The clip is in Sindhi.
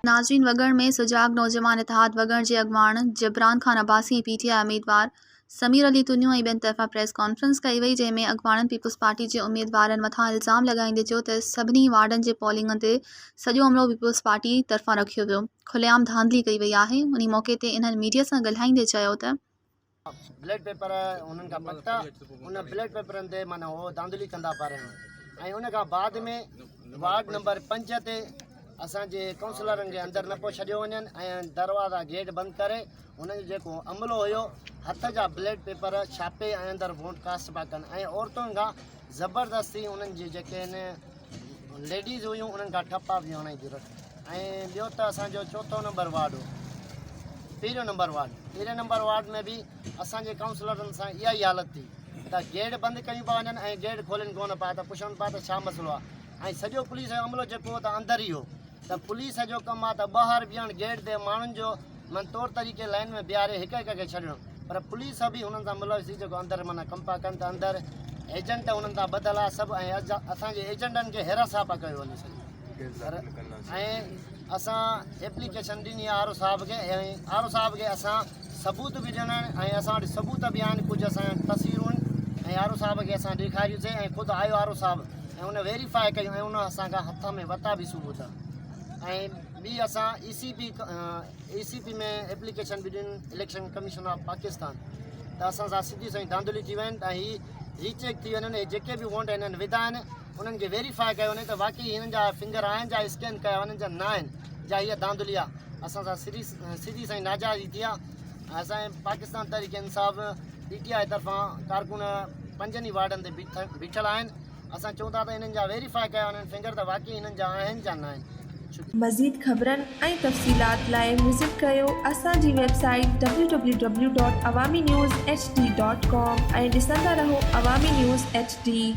ناظرين وڳڻ ۾ سجاڳ نوجوان اتحاد وڳڻ جي اڳواڻ Jibran Khan Abbasi ۽ P T I اميدوار سمير علي تنيو ۽ ٻين طرفان پريس ڪانفرنس ڪئي وئي جنهن ۾ اڳواڻن پيپلز پارٽي جي اميدوارن مٿان الزام لڳائيندي چيو ته سڀني وارڊن جي پولنگن تي سڄو عملو پيپلز پارٽي طرفان رکيو ويو کلي عام ڌانڌلي ڪئي وئي آهي انهي موقعي تي انهن ميڊيا سان ڳالهائيندي چيو ته. بليٽ پيپر انهن کان پڪتا ان بليٽ پيپرن تي معنيٰ هو ڌانڌلي ڪندا پيا رهن ۽ ان کان بعد ۾ وارڊ نمبر پنج تي اسان جي ڪائونسلرن کي اندر نه پيو ڇڏيو وڃن ۽ دروازا گيٽ بند ڪري انهن جو جيڪو عملو هيو هٿ جا بليٽ پيپر ڇاپي ۽ اندر ووٽ ڪاسٽ پيا ڪن ۽ عورتن کان زبردستي انهن جي جيڪي آهن ليڊيز هيون انهن کان ٺپا به هڻائي ٿيون رکن ۽ ٻيو ته اسان جو چوٿون نمبر وارڊ هو پهريون نمبر وارڊ پهرين نمبر وارڊ ۾ به اسان جي ڪائونسلرن سان اها ئي حالت ٿي ته گيٽ بند ڪيون پيا وڃن ۽ گيٽ کولين ڪونه پيا ته پڇن پيا ته ڇا مسئلو آهي ۽ سڄو پوليس جو عملو جيڪو هو ته اندر ئي هو ته پوليس جو ڪم آهي ته ٻاهر بيهڻ گيٽ تي ماڻهن جو من طور طريقي لائن ۾ بيهاري هڪ هڪ کي ڇڏڻو پر پوليس به هنن سان ملوث ٿي جيڪو اندر معنيٰ ڪم پيا ڪن ته اندر ايجنٽ هنن سان ٻڌل آهي سڀ ۽ اسان جي ايجنٽن کي هراسان پيا ڪيو وڃي سڄو ۽ اسان ايپليڪيشن ڏني آر او صاحب کي ۽ آر او صاحب کي اسان ثبوت به ڏنا آهن ۽ اسان وٽ ثبوت به آهن ڪجهه اسان وٽ تصويرون آهن ۽ آر او صاحب کي اسان ڏيکاريوسي ۽ خود آيو آر او صاحب ۽ ان ويريفائي ڪيون ۽ ان اسان کان هٿ ۾ وتا به ثبوت ۽ ٻي اسان E C P E C P ۾ application به ڏن اليڪشن ڪميشن آف پاڪستان ته اسان سان سڌي سائين ڌانڌلي ٿي وين ۽ هي ريچيڪ ٿي وڃن هي جيڪي به وونٽ هنن وڌا آهن انهن کي ويريفائي ڪيو وڃي ته واقعي هنن جا فنگر آهن جا اسڪين ڪيا وڃن جا نه آهن جا هي ڌانڌلي آهي اسان سان سري سڌي سائين ناجائزي ٿي آهي اسان پاڪستان تحريڪ انصاف پي ٽي آء طرفان ڪارڪن پنجن ئي وارڊن تي بيٺل آهن اسان چئون ٿا ته انهن جا ويريفائي ڪيا وڃن فنگر ته واقعي انهن جا آهن جا نه آهن. شڪريه. مزيد خبرن ۽ تفصيلات لاء وزٽ ڪريو اسان جي website W W W dot Awami news H D dot com ۽ ڏسندا رهو عوامي نيوز ايڇ ڊي.